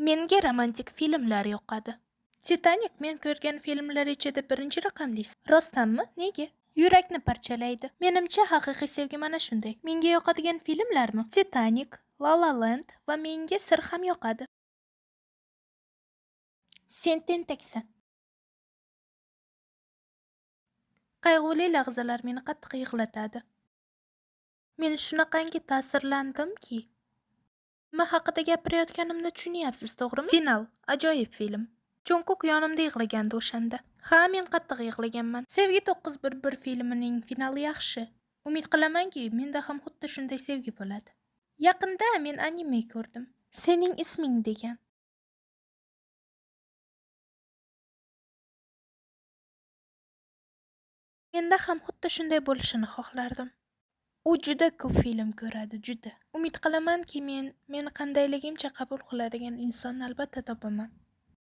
Menga romantik filmlar yoqadi. Titanik men ko'rgan filmlar ichida birinchi raqamlisi. Rostdanmi? Nega? Yurakni parchalaydi. Menimcha, haqiqiy sevgi mana shunday. Menga yoqadigan filmlarmi? Titanik, La La Land va menga Sir ham yoqadi. Sen tentaksan. Qayg'uli lahzalar meni qattiq yig'latadi. Men shunaqangi ta'sirlandimki. Nima haqida gapirayotganimni tushunyapsiz, to'g'rimi? Final ajoyib film. Chonkuk yonimda yig'lagandi o'shanda. Ha, men qattiq yig'laganman. Sevgi 911 filmining finali yaxshi. Umid qilamanki, menda ham xuddi shunday sevgi bo'ladi. Yaqinda men anime ko'rdim. Sening isming degan. Menda ham xuddi shunday bo'lishini xohlardim. U juda ko'p film ko'radi, juda. Umid qilamanki, men meni qandayligimcha qabul qiladigan insonni albatta topaman.